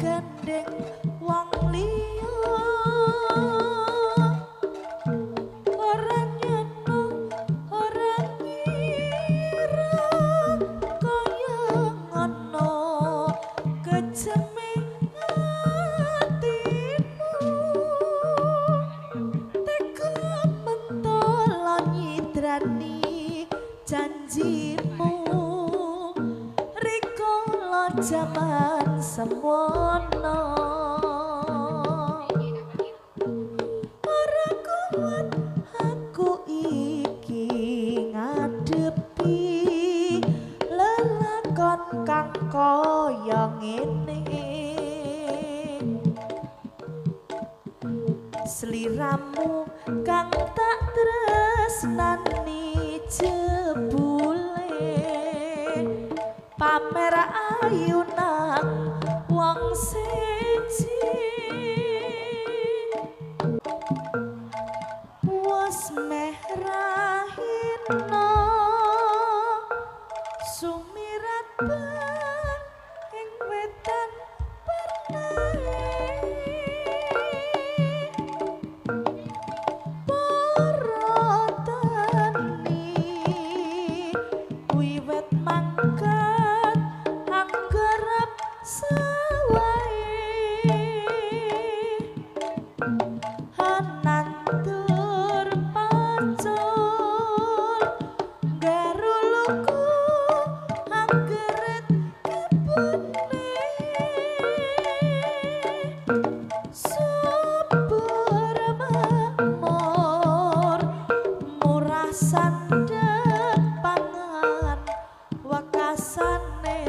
Gandeng wong liya ora nyono ora ngira kaya ngono kejeme atimu tega mentolo nyidrani janjimu rikala jaman semono ora kuat aku iki ngadepi lelakon kang kaya ngene sliramu kang tak tresnani jebule pamer ayu nang wong siji wis meh rahina sumirat bang ing wetan pernae para tani wiwit mangkat anggarap sawahe nandur pacul garuluku anggeret kebune subur makmur murah sandhek pangan wekasane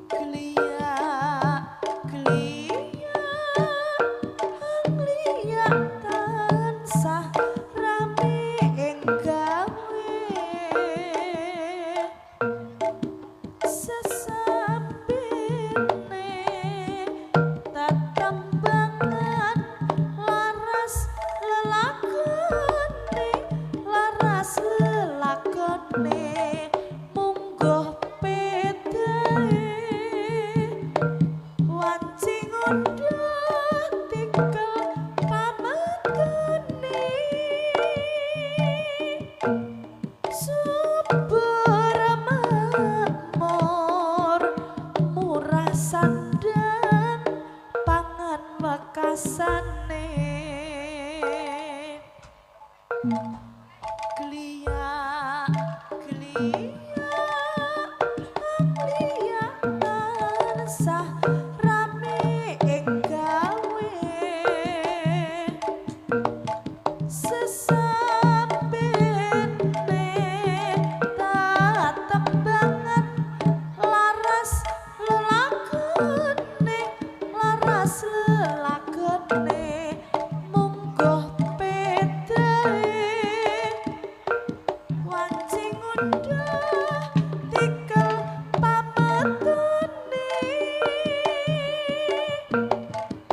kliyak kliyak kliyak tansah rame ing gawe sesambene tetembangan laras lelakone laras lelakone mungguh pedae wanci ngunduh tikel pametune subur makmur murah sandang pangan wekasane kliyak kliyak kliyak tansah rame ing gawe sesambene tetembangan laras lelakone laras lelakone mungguh pedae wanci ngunduh tikel pametune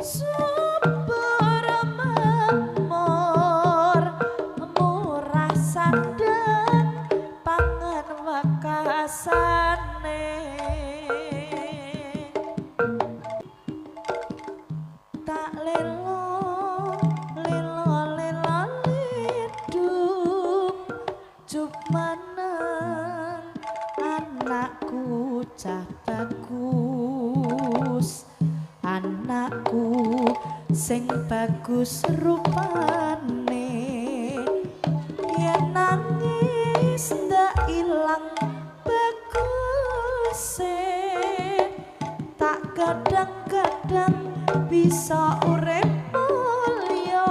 subur makmur murah sandhek pangan wekasane tak lelo lelo lelo lindung cup meneng anakku cah bagus anakku sing bagus rupane yen nangis ndak ilang baguse tak kadang-kadang bisa urip mulya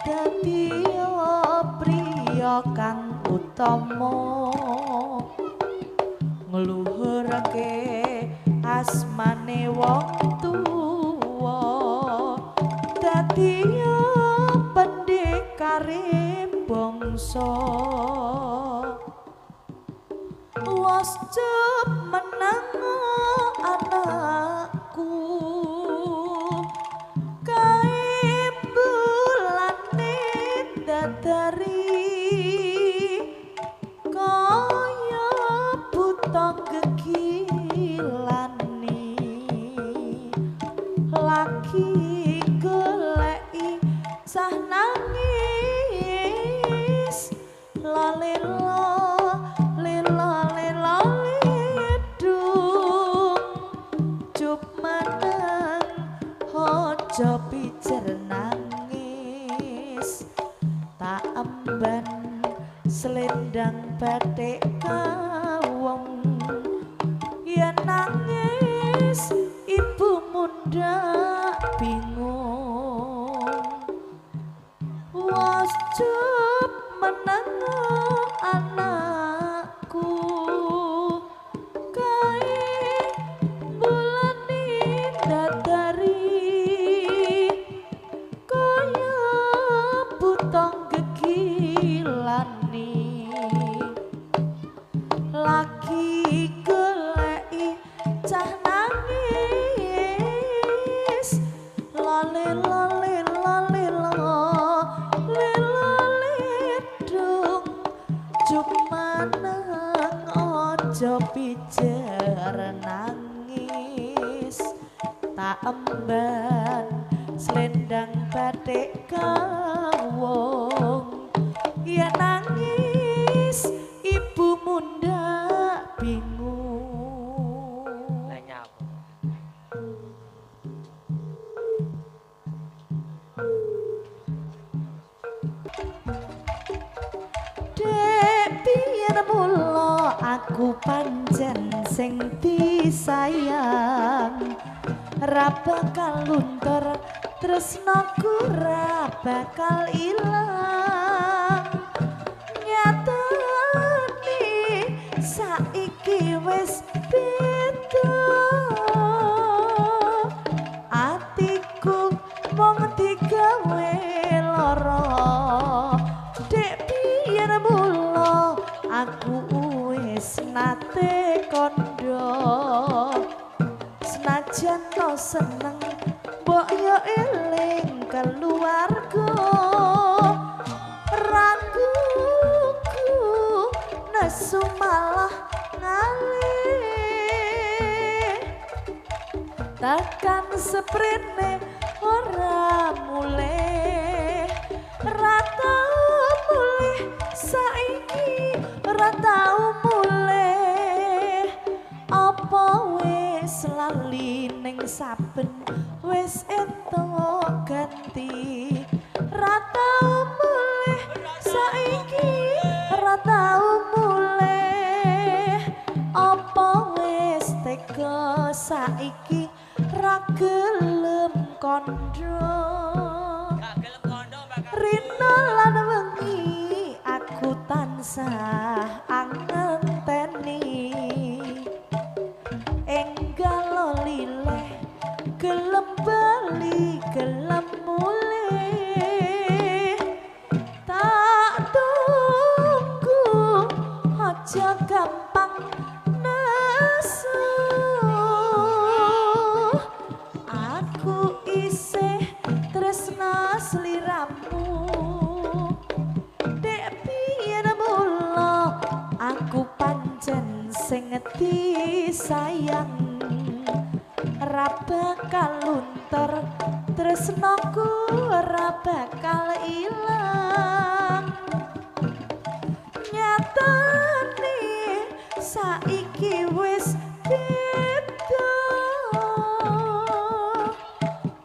dadi priya kang utama ngluhurake asmane wong tuwa dadi pendekare bangsa was cup menang anakku kae bulane dadari kaya buta gegilani lagi goleki cah nangis lalelo lelo lelo ledung cup meneng ojo pijer nangis tak emban selendang batik kawong yen nangis ibu munda bingung was cup meneng anakku kae bulane dadari kaya butong gegilani lagi goleki cah nangis lale lale lale lale ledung cup maneng ojo pijer nangis tak emban selendang batik kawung yen nangis ibu munda bingung. Lah nyapa? Dek piye mula aku pancen sing disayang ra bakal luntur tresnaku ra bakal ilang nyatane saiki wis beda atiku mung digawe lara dek piye mula aku wis nate kandha senajan to seneng mbok yo eling keluarga raguku nesu malah ngalih tekan seprene ora mulih ra tau mulih saiki ora tau mulih apa wis lali ning saben wis entuk ganti ra tau mulih saiki ra tau mulih apa wis tega saiki ra gelem kandha Gak gelem kondo Mbak Kartini. Rina lan wengi aku tansah angenteni enggal lileh gelem bali gelem mulih tak tunggu aja gampang nesu aku isih tresna sliramu dek piye mula aku pancen sing disayang ra bakal luntur tresnaku ora bakal ilang nyatane saiki wis beda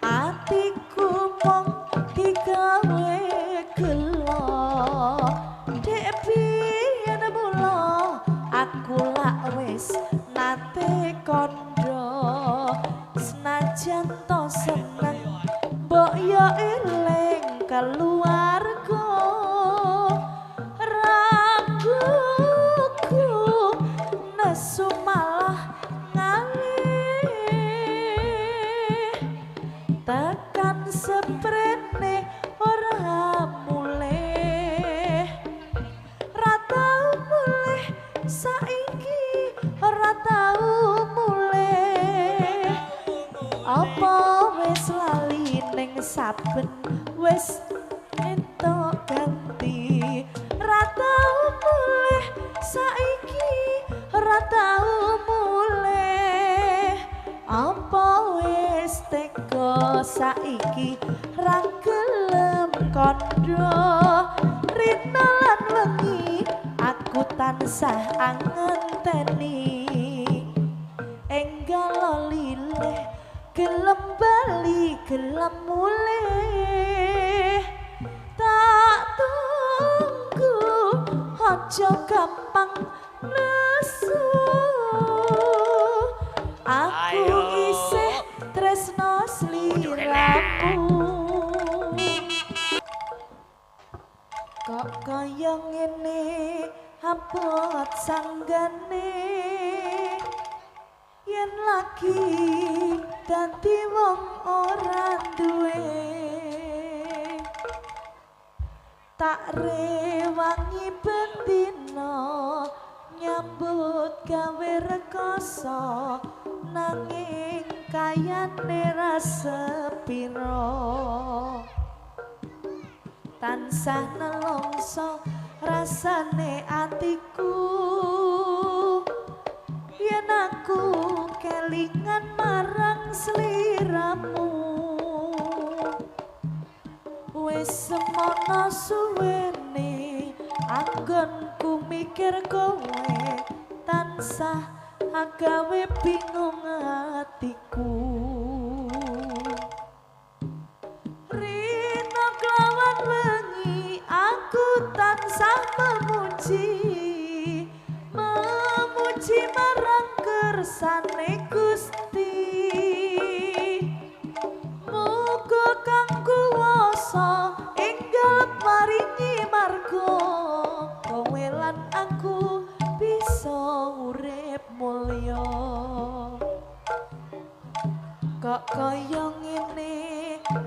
atiku mung digawe gelo dek piye mula aku lak wis nate kandha senajan to seneng mbok yo eling keluarga raguku nesu malah ngalih tekan seprene ora mulih ra tau mulih saiki ora tau mulih apa wis lali ning saben wis entuk ganti ra tau mulih saiki ora tau mulih. Apa wis tega saiki ra gelem kandha? Rina lan wengi aku tansah angenteni. Enggal lilih gelem bali gelem mulih. Tak tunggu aja gampang nesu. Aku isih tresno sliramu. Kok kaya ngene abot sanggane, yen lagi dadi wong ora duwe. Tak rewangi bendina nyambut gawe rekoso, nanging kayane ra sepiro. Tansah nelongso rasane atiku, yen aku kelingan marang sliramu. Wis semono suwene anggonku mikir kowe, tansah agawe bingung atiku. Rina kelawan wengi aku tansah memuji, memuji marang kersane Gusti. Muga kang kuwasa enggal maringi marga, kowe lan aku bisa urip mulya. Kok kaya ngene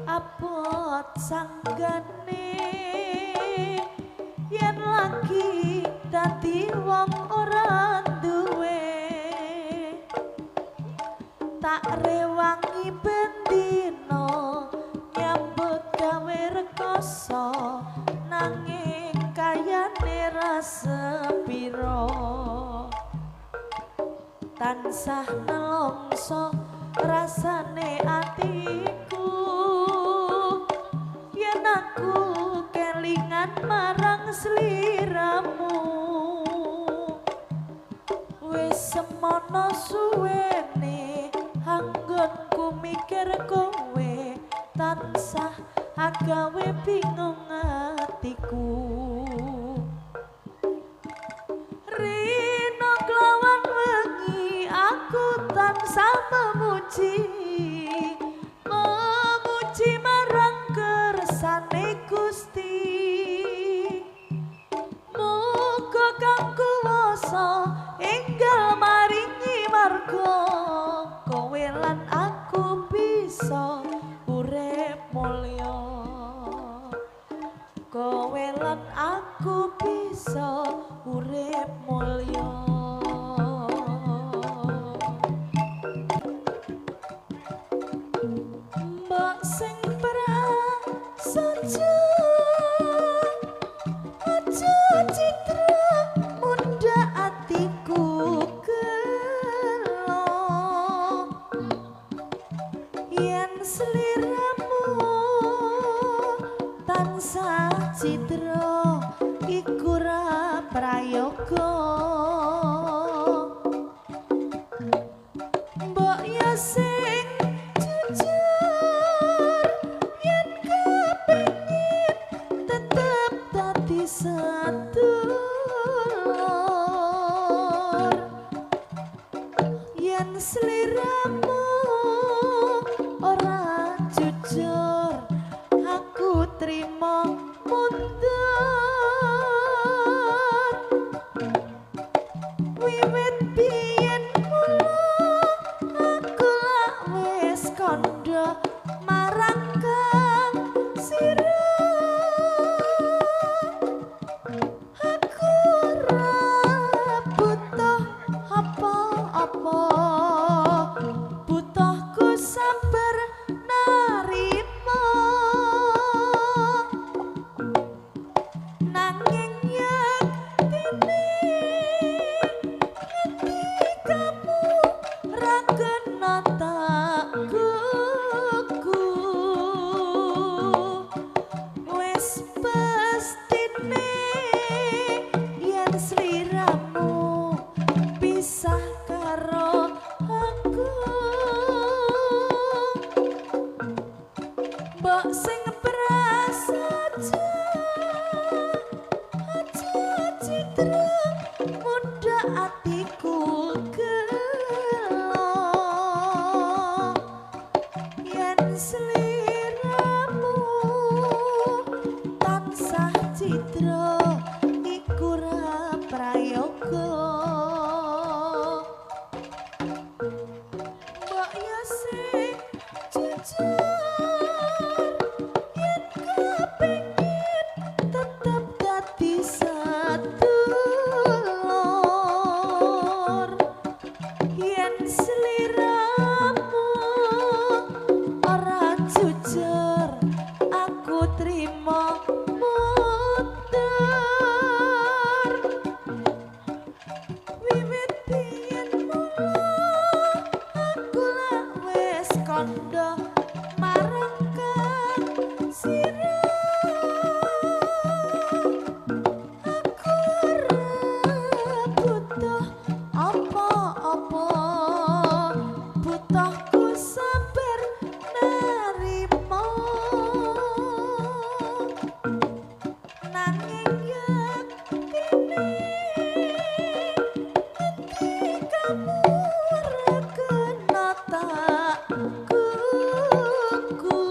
abot sanggane, yen lagi dadi wong ora duwe. Tak rewangi bendina nyambut gawe rekoso, nanging kayane ra sepiro. Tansah nelongso rasane atiku, yen aku kelingan marang sliramu. Wis semono suwene anggonku mikir kowe, tansah agawe bingung atiku. Rina kelawan wengi aku tansah memuji, memuji marang kersane Gusti. Muga kang kuwasa enggal maringi marga, kowe lan aku bisa urip mulya. Kowe lan aku bisa urip mulya. Mbok sing prasaja aja citra munda atiku gelo. Yen sliramu tansah citra iku ra prayoga. Mbok ya sing jujur yen kepengin tetep dadi sedulur. Yen sliramu ora jujur aku trimo mundur. Wiwit biyen mula aku lak wis kandha marang kang sira. Aku ora butuh apa-apa, apa butuhku sabar narimo nanging yaktine ngendi kamu ora kena tak kuku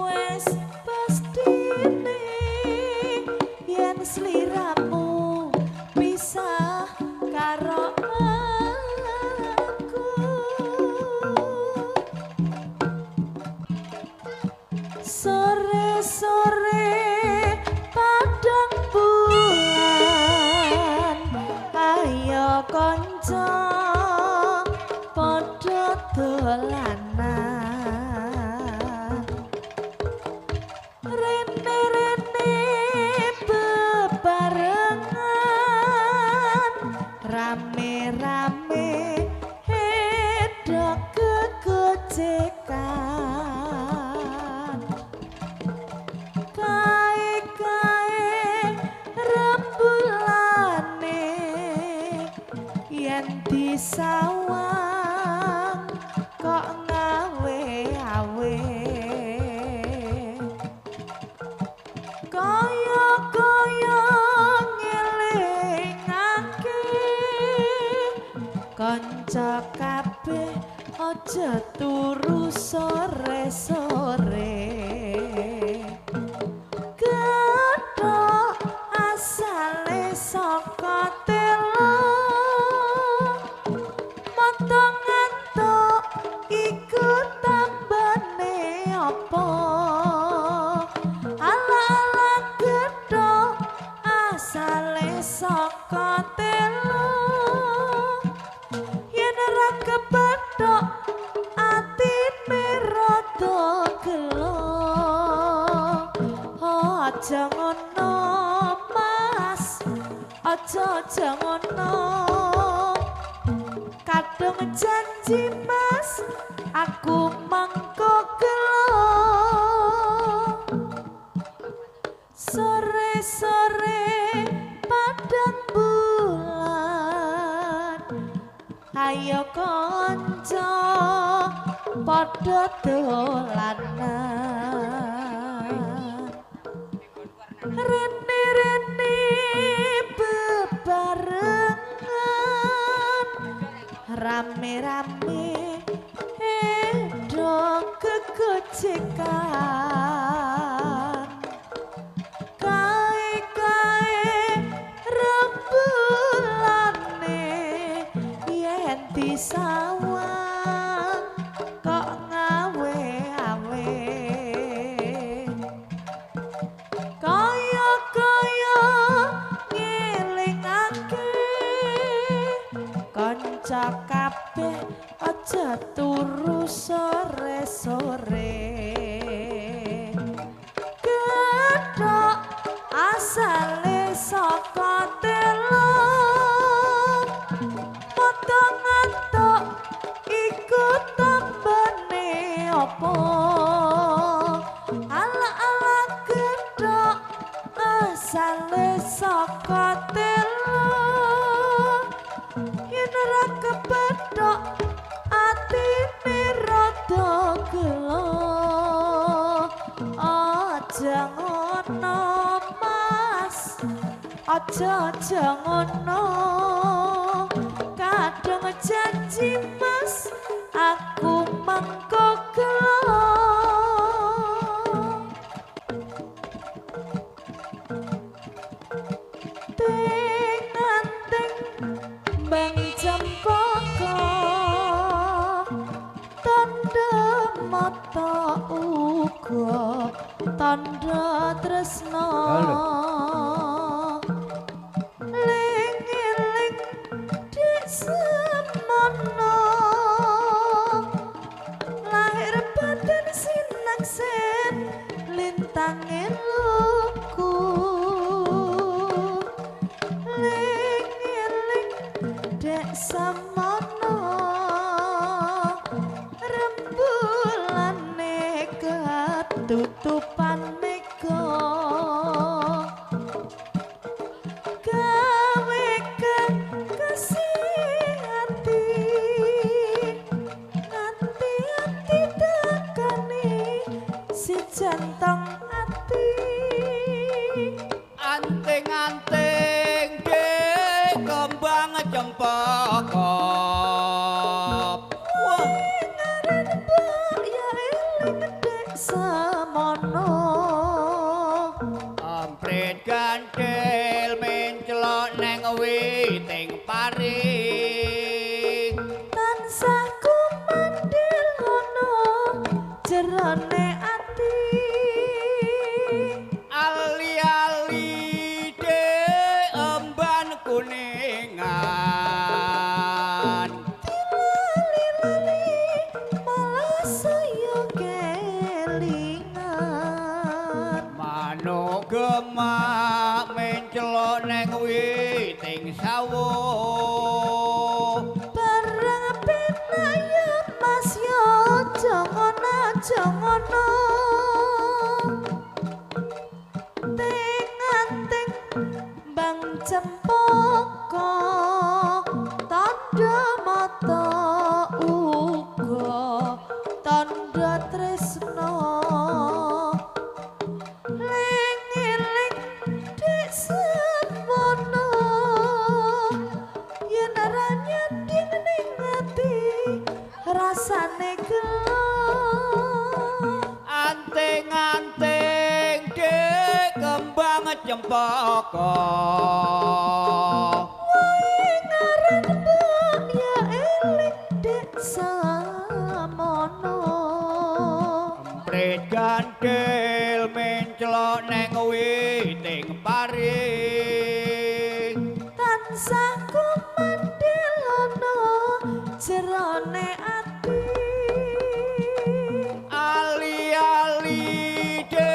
wes pastine yen sliramu pisah karo aku. Sore-sore padang bulan, ayo kanca padha dolanan. Rene-rene bebarengan, rame-rame hedok kegojekan. Kae-kae rembulane yen disawang kok ngawe-awe. Kaya-kaya ngelingake kanca kabeh aja turu sore-sore. Gethuk asale saka telo, mata ngantuk iku tambane apa? Ala-ala gethuk asale saka telo, yen ora kepethuk atine rada gelo. Aja ngono Mas, aja aja ngono. Kadung janji Mas, aku mangko gelo. Sore-sore padang bulan, ayo kanca padha dolanan. Rene-rene bebarengan, rame-rame edok kegojekan. Kae-kae rembulane yen disawang kok ngawe-awe. Kaya-kaya ngelingake kanca kabeh aja turu sore-sore. Gethuk asale saka telo, mata ngantuk iku tambane apa? Ala-ala gethuk asale saka telo, yen ora kepethuk atine rada gelo. Aja ngono Mas, aja aja ngono. Kadung janji Mas, aku mangko gelo. Ting-anting bang cempaka, tandha mata uga tandha tresna. Ling-eling dik semono, lahir batin sinaksen lintange luku. Ling-eling dek semono, rembulane ketutupan mega. Gawe cempaka. Wah, ngaran mbok ya eling dek semono. Emprit gandel mencelok neng witing pari. Tansah kumandel ana jerone ati. Ali-ali de emban kuningan. Lali-lali malah saya kelingan. Manuk gemak mencelok neng witing sawo. Barang penak ya Mas ya jangan aja ngono. Ting-anting bang cempaka tandha mata uga tandha tresna. Ling-eling dek semono yen ora nyanding ning ati rasane gelo. Anting-anting de kembang cempaka. Wae ngaran mbok ya eling dek semono. Emprit gandel mencelok neng witing pari. Tansah kumandel ana jerone ati. Ali-ali de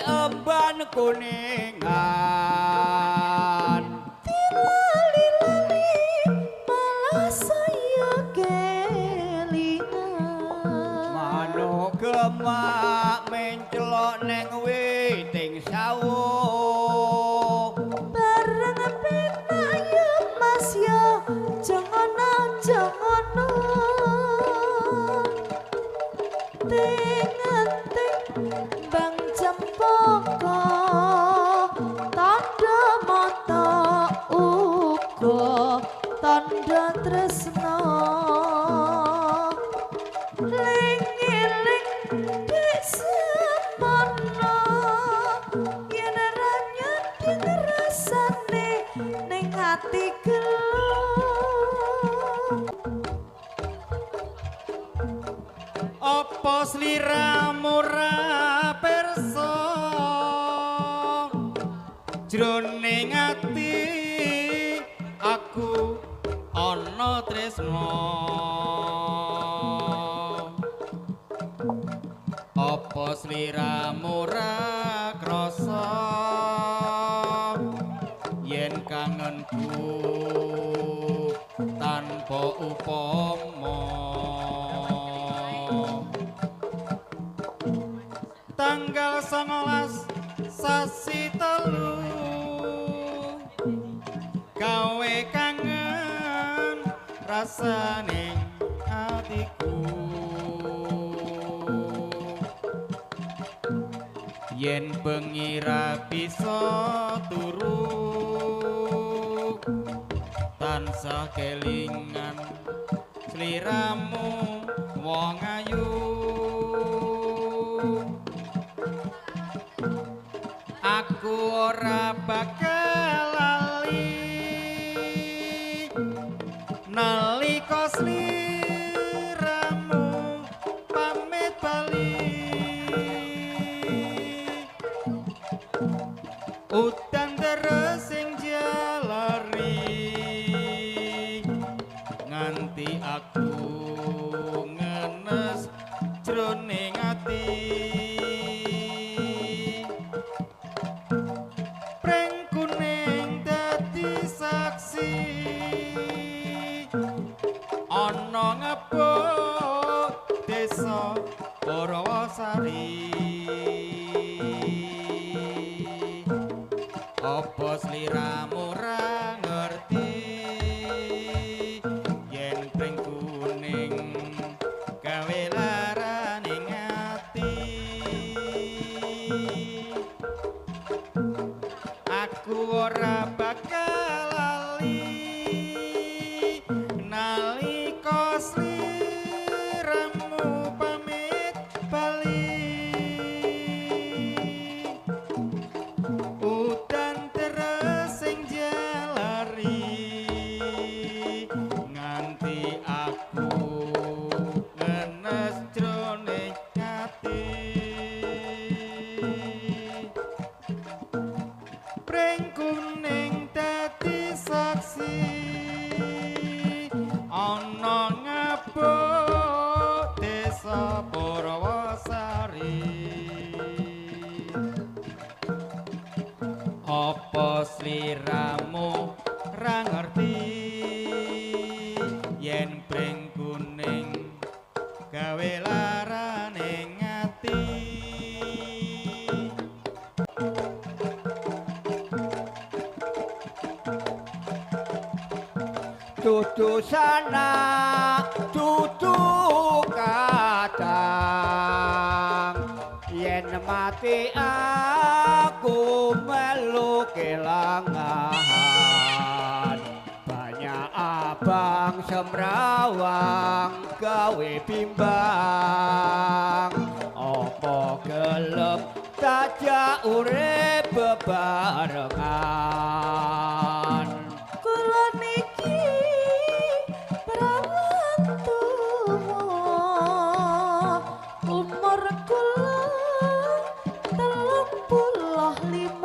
emban kuningan. Lali-lali malah saya kelingan. Manuk gemak mencelok neng witing sawo. Barang penak ya Mas ya jangan aja ngono. Ting-anting bang cempaka tandha mata uga tandha tresna. Ling-eling dek semono yen ora nyanding rasane ning ati gelo. Apa sliramu ora pirsa jroning ati aku ana tresna. Apa sliramu ora krasa yen kangenku tanpa upama. Tanggal 19 sasi 3 gawe kangen rasane atiku. Yen bengi ra bisa turu tansah kelingan sliramu wong ayu. Aku ora bakal lali nalika sliramu pamit bali. Udan deres sing jalari nganti aku ngenes jroning ati. Pring kuning dadi saksi ana ngebuk desa Purwosari. Apa sliramu ora ngerti yen pring kuning gawe larane ati. Aku ora bakal lali Empring kuning gawe larane ati. Dudu sana dudu kadang, yen mati aku melu kelangan. Banyak abang semrawang gawe bimbang, apa gelem tajak urip bebarengan. Kula niki prawan tuwa, umur kula 35.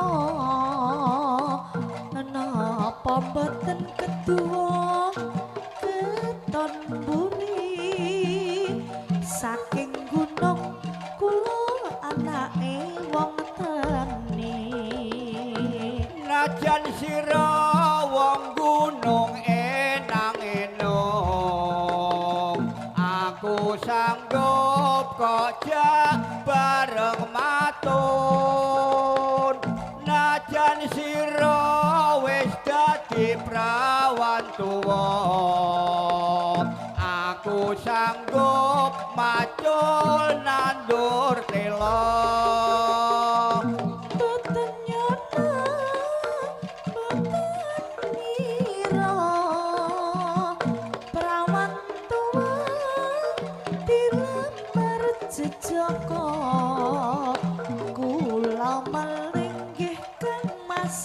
Napa mboten keduwa keton mburi, saking gunung kula anake wong tani. Najan sira wong gunung enang enung, aku sanggup kok jak bareng matun. Najan sira wis dadi prawan tuwa, aku sanggup macul nandur tela. Boten nyono boten ngira, prawan tuwa dilamar jejaka. Kula melinggih Kang Mas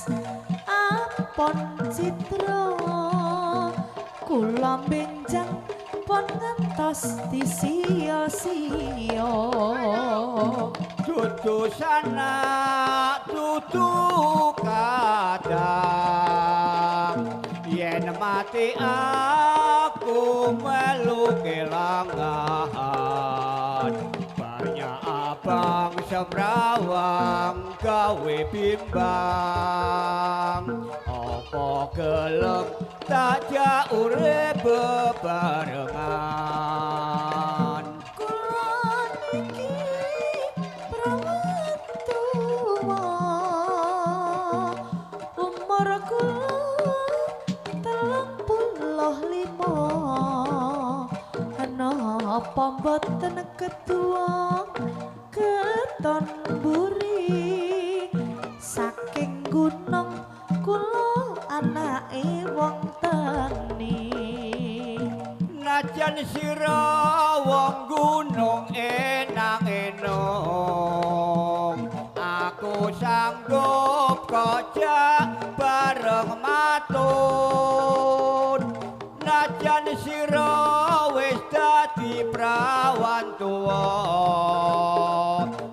ampun citra, kula benjang pun ngantos disia-sia. Dudu sana dudu kadang, yen mati aku melu kelangan. Banyak abang semrawang gawe bimbang, apa gelem tajak urip bebarengan. Kula niki prawan tuwa, umur kula 35. Napa mboten keduwa keton mburi, saking gunung kula anake wong tani. Najan sira wong gunung enang enung, aku sanggup kok jak bareng matun. Najan sira wis dadi prawan tuwa,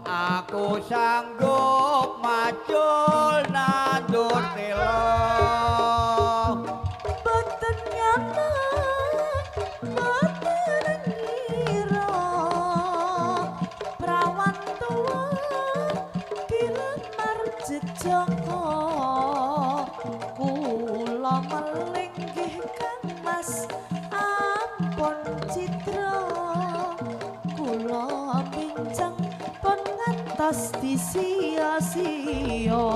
aku sanggup macul nandur tela. Boten nyana boten ngira, prawan tuwa dilamar jejaka. Kula melinggih Kang Mas ampun citra, kula bincang pun ngantos disia-sia.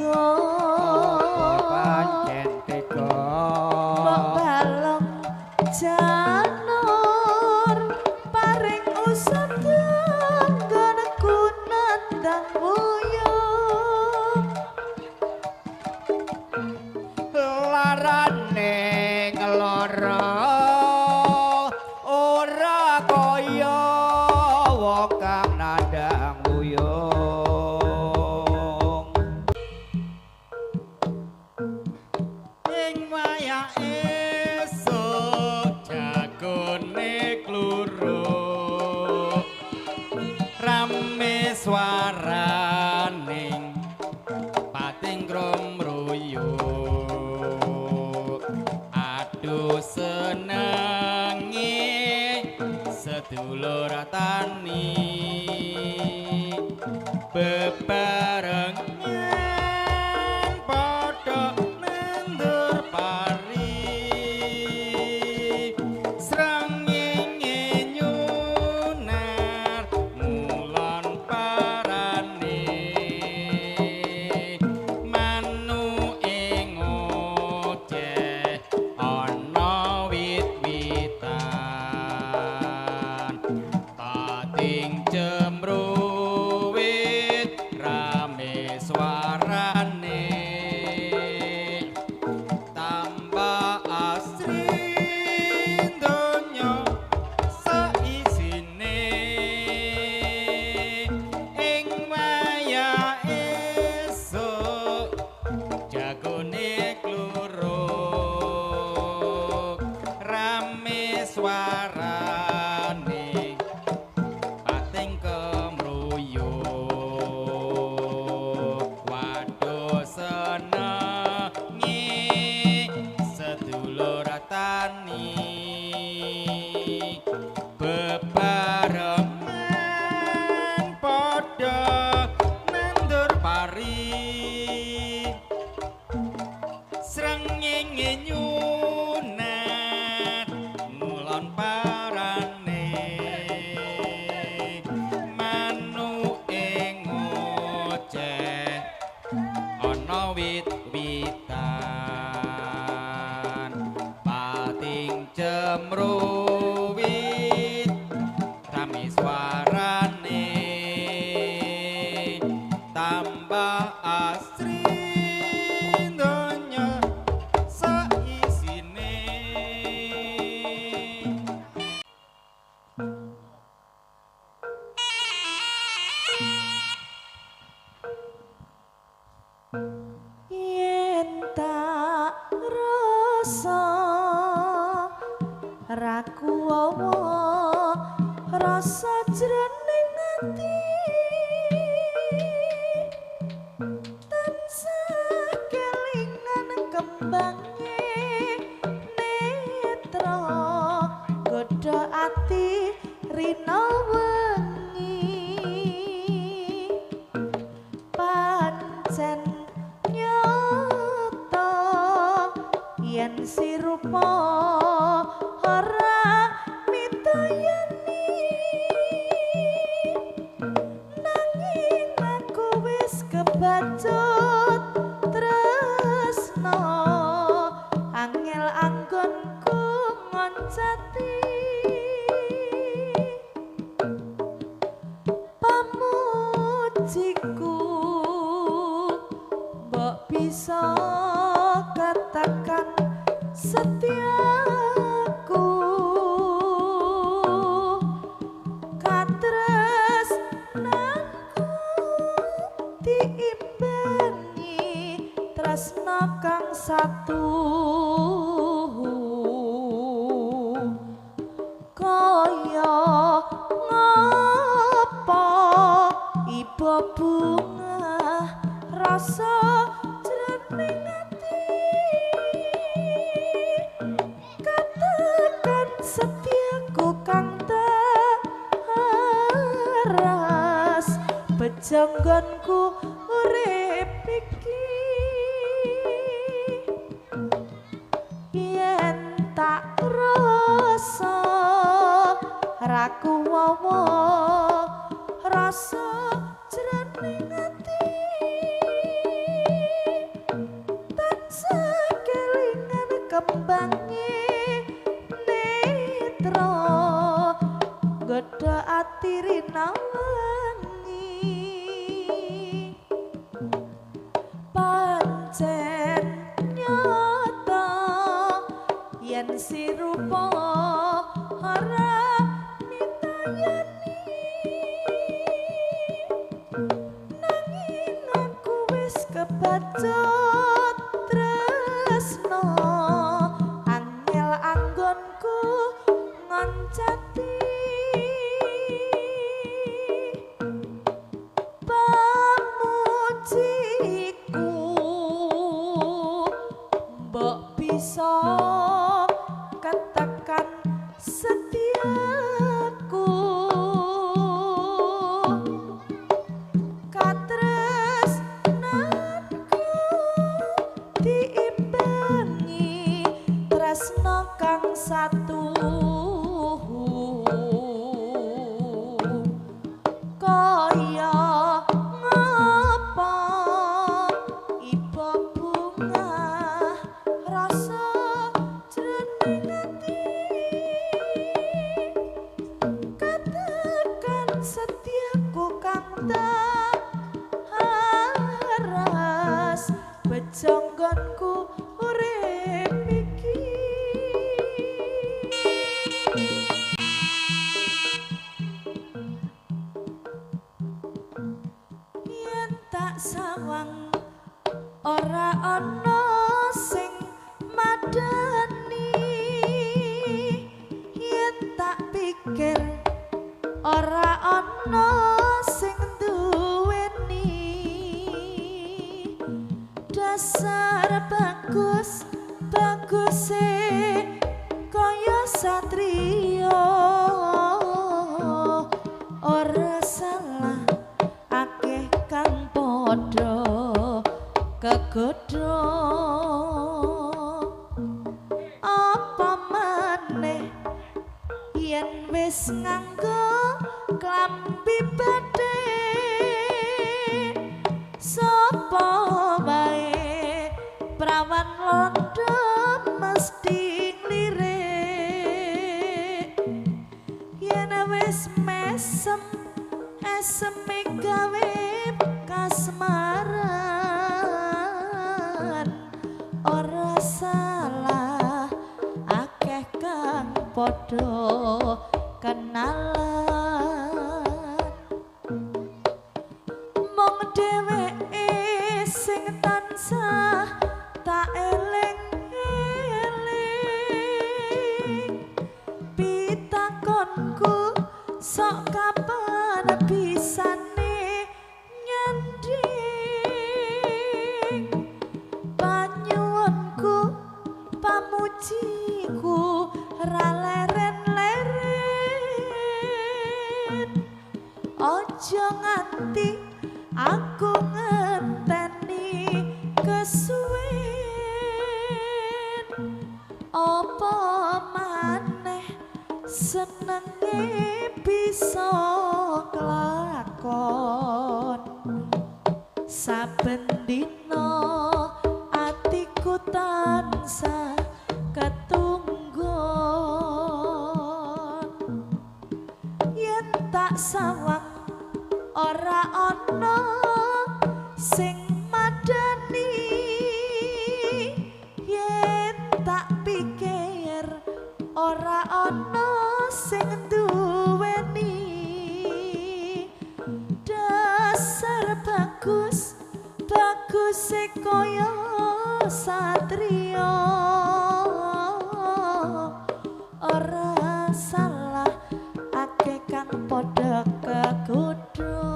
tega? Apa pancen tega? Mbok balong janur paring usah nggonku nandang wuyung. Larane ngeloro ora kaya wong kang nandang wuyung. Ing wayah esuk jagone kluruk, rame swaraning pating krumruyuk. Aduh senenge sedulur tani, bebarengan padha nandur pari. Srengenge nyunar ngulon parane, manuke ngoceh ana wit-witan. Pating cemruwit rame suarane, tambah asri donya saisine. Ing wayah esuk jagone kluruk, rame suarane pating kemruyuk. Waduh senenge sedulur tani, bebarengan padha nandur pari. Srengenge nyunar ngulon parane, manuke ngoceh ana wit-witan. Pating cemruwit rame suarane, tambah asri donya saisine. Yen tak rasa rakuwawa rasa jroning ati, tansah kelingan kembange netra, godha ati rina wengi. Pancen nyata yen sirupa ora mitayani, nanging aku wis kebacut tresna, angel anggonku ngoncati. Pamujiku mbok bisa katakan setiaku, katresnanku diimbangi tresna kang satu. Kaya ngapa iba bunga rasa jroning ati, katakan setiaku kang teras, bejanggonku urip iki. Yen tak rasa rakuwawa rasa jroning ati. pati rina wengi pancen nyata yen si rupa ora mitayani nanging aku wis kebacut tresno angel anggonku ngoncati pamujiku mbok bisa ketekan setiaku katresnanku diimbangi tresno kang satu kaya ngapa iba bunga rasa jroning ati katakan setiaku kang tak aras bejonggonku urip iki. Yen tak sawang ora ana sing madani yen tak pikir ora ana sing duweni dasar bagus baguse kaya satriya ora salah akeh kang padha kegodha apa maneh yen wis nganggo klambi bathik sapa wae prawan londo mesti nglirik yen wis mesem eseme gawe kasmaran ora salah akeh kang padha kenalan mung dheweke sing tansah tak eling-eling pitakonku sok kapan bisane nyanding panyuwunku pamujiku ra leren-leren aja nganti aku ngenteni kesuwen apa maneh senenge bisa kelakon saben dina atiku tansah ketunggon yen tak sawang ora ana sing madani yen tak pikir ora ana sing duweni dasar bagus baguse kaya satriya ora salah akeh kang padha kegodha.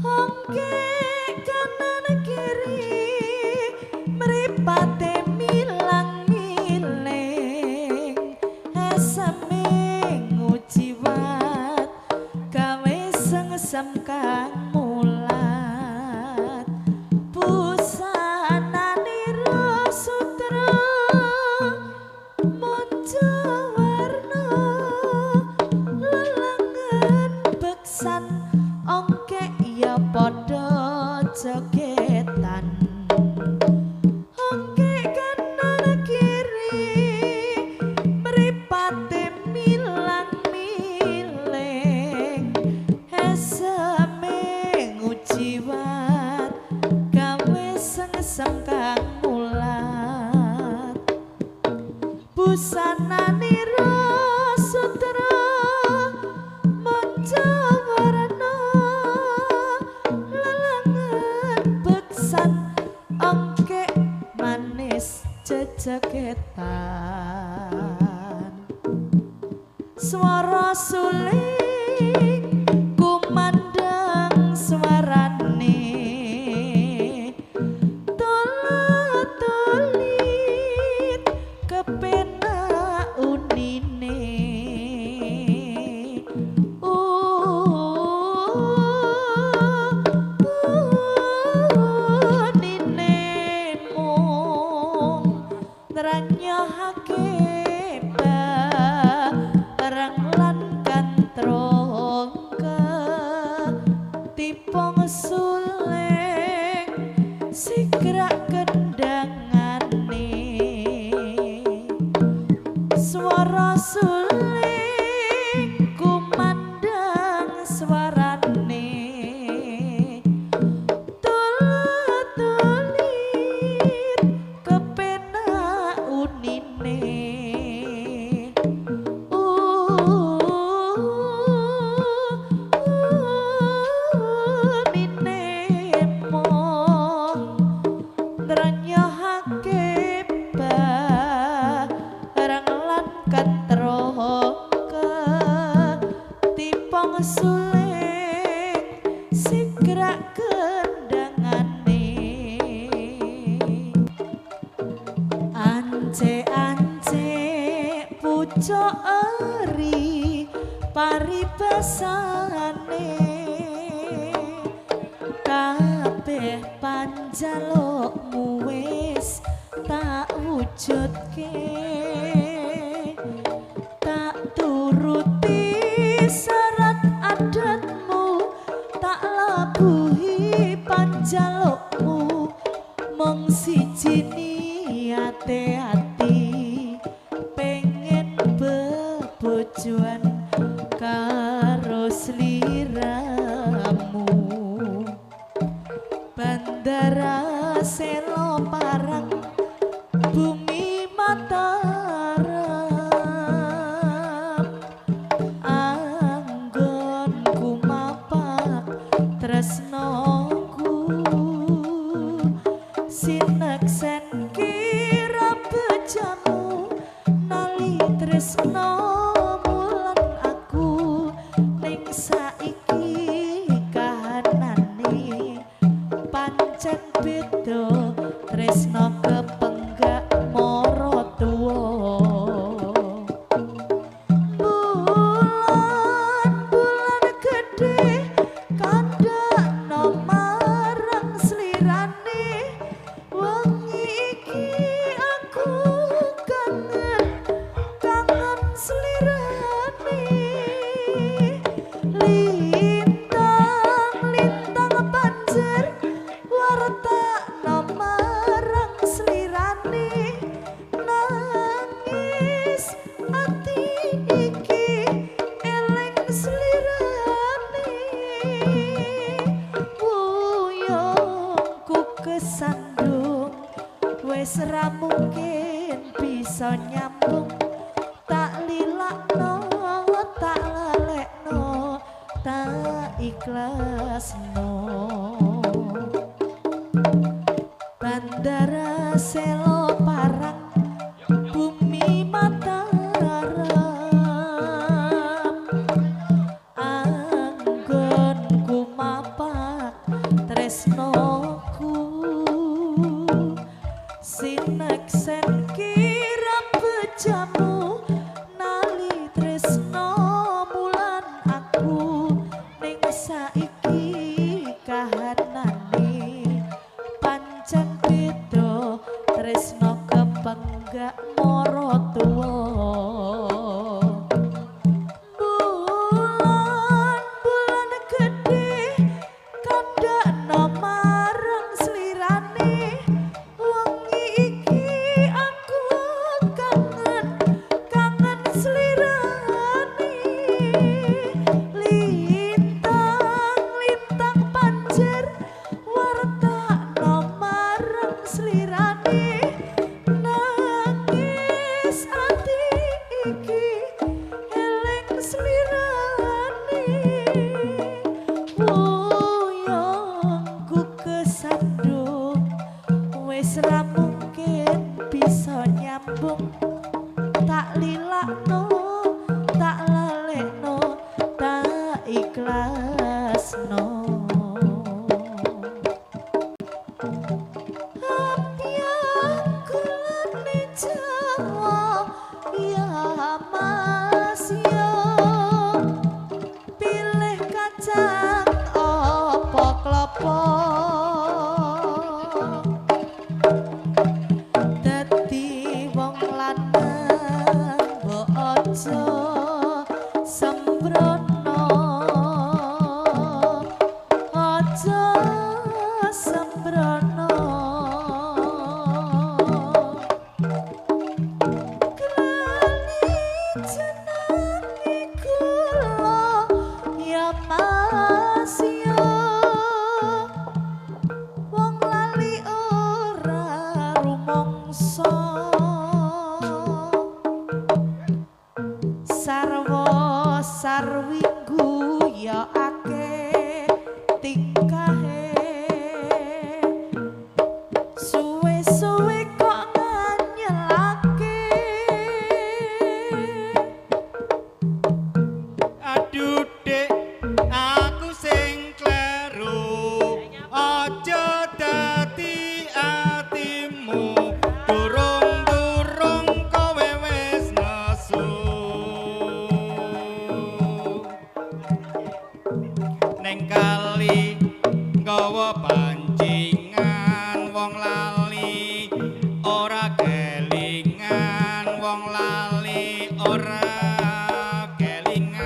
Ongke kanan kiri mripate milang-miling eseme ngujiwat gawe sengsem kang mulat busananira sutra manca warna lelangan beksan ongke ya padha jogetan. Swara suling kumandang suarane, tulit kepenak unine. Unine mung nranyahake barang lan kantrongke, tipong suling sigrak kendangane. Swara suling kumandang suarane, tulit kepenak unine. Unine mung nranyahake barang lan katroka, tipong suling sigrak kendangane. Ance-ance pucuk eri paribasane, kabeh panjalukmu wis tak wujudke, tak turuti syarat adatmu, tak labuhi panjalukmu, mung siji niate ati pengen bebojoan karo sliramu. Bandara Selo Parang bumi Mataram, anggonku mapak tresnoku, sineksen kira bejamu nali tresno mulan aku, ning saiki kahanane pancen beda, tresno kepenggak mara tuwa. Bulan-bulan gedhe kandhakno marang slirane, wengi iki aku kangen, kangen slirane. Lintang-lintang banjir wartakno marang slirane, nangis ati iki eling slirane. Wuyungku kesandung wis ra mungkin bisa nyambung, tak lilakno tak lalekno tak ikhlasno. Bandara Selo Parang bumi Mataram, anggonku mapak tresnoku, sineksen kira bejamu nali tresno mulan aku, ning saiki kahanane pancen beda. Ikhlasno Ambyang gulane Jawa ya Mas yo, pilih kacang apa klopo, dadi wong lanang mbok aja sembrono, aja sembrono. Krani jenenge kula ya Mas yo, wong lali ora rumangsa, sarwa sarwinggu ya akeh tingkahe, suwe-suwe kok nganyelake. Aduh Dek, aku sing kleru, aja dadi atimu, durung-durung kowe wis nesu. Neng kali nggawa pancingan wong lali ora kelingan, wong lali ora kelingan.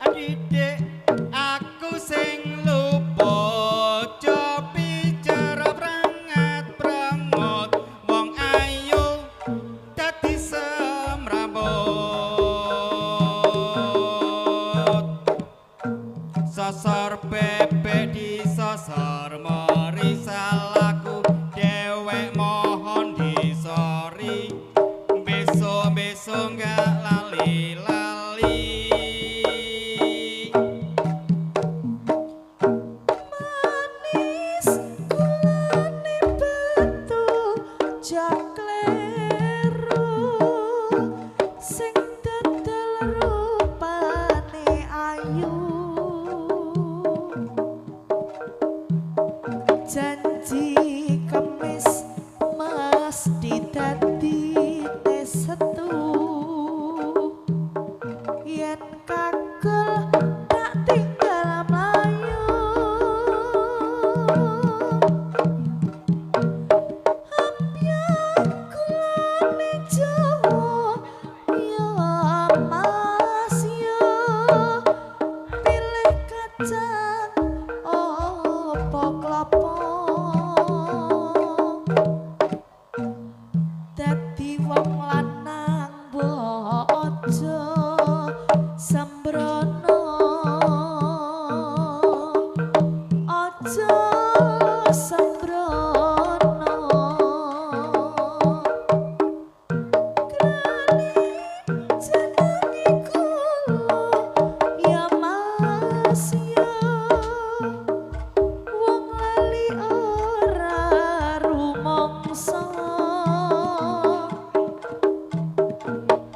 Aduh Dek, aku sing lupa, aja bicara prangat-prangot, wong ayu dadi semrambut. Sasar bebek disasar meri, salahku dewek mohon disori, besok-besok nggak lali-lali. Manis gulane batu jakleru, sing dodol rupane ayu, janji kemis mesti dadi setu, yen kagel tak tinggal mlayu. Ambyang gulane Jawa ya Mas yo, pilih kacang apa klopo, dadi wong lanang mbok aja sembrono, aja sembrono. Krani jenenge kula ya Mas yo, wong lali ora rumangsa,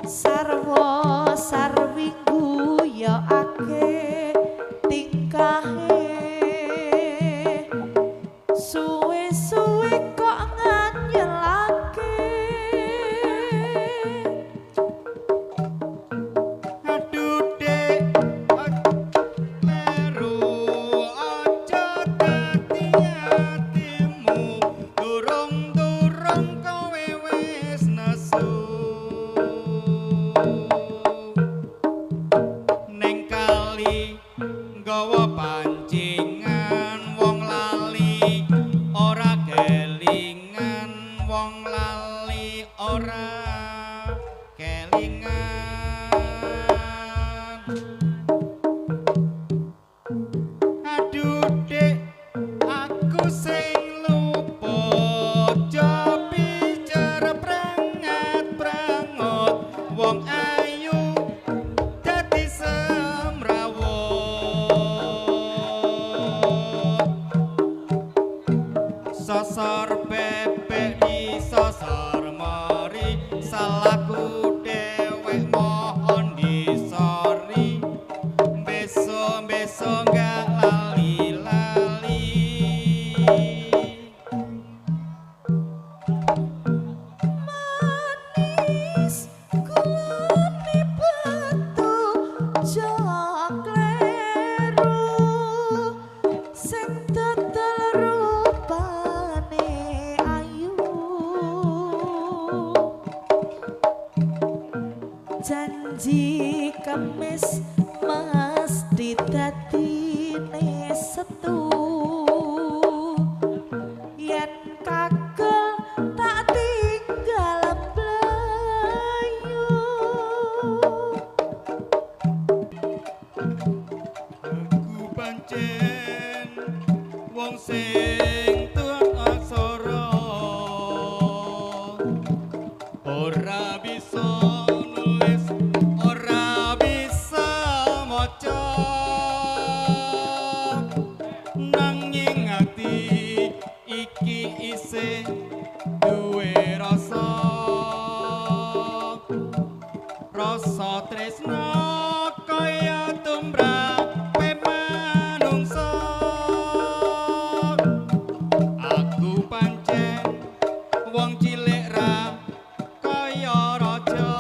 sarwa sarwinggu ya akeh tingkahe, suwe-suwe kok nganyelake. Aduh Dek, kleru, aja dadi atimu, durung-durung kowe wis nesu. Neng kali nggawa pancingan wong lali ora kelingan, wong lali ora kelingan. Aduh Dek, aku sing lupa, aja bicara prangat-prangot, wong ayu dadi semrawut. Sasar bebek disasar meri, Janji Kamis mesti dadine Setu. Yen kagel tak tinggal mlayu. Aku pancen wong sing tuwa aksara, ora bisa nulis, ora bisa maca, nanging ati iki isih duwe rasa, rasa tresna kaya tumrape manungsa. Aku pancen wong cilik ra kaya raja,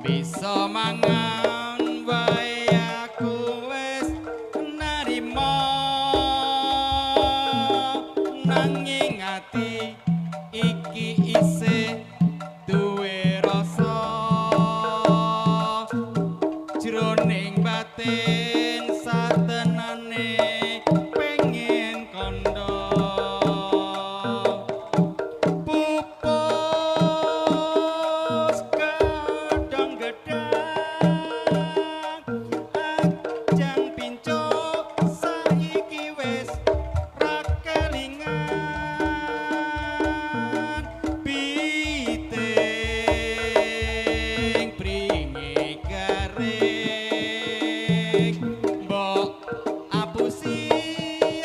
bisa mangan wae aku wis narima, nanging ati iki isih duwe rasa, jroning batin satenane pengen kandha. Pupus gedhong gedhang ajang pincuk saiki wis ra kelingan, piting pringe garing mbok apusi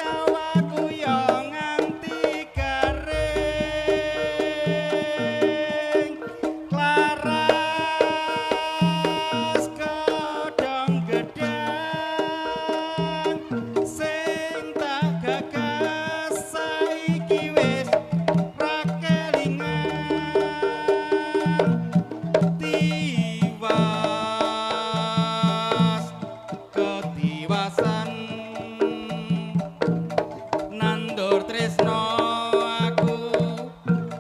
awakku yo nganti garing. Klaras godhong gedhang sing tak gagas saiki wis ra kelingan, tiwas ketiwasan nandur tresno aku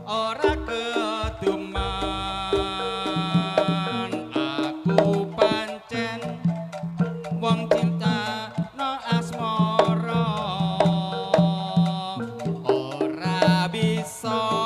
ora keduman. Aku pancen wong cinta no asmara, ora bisa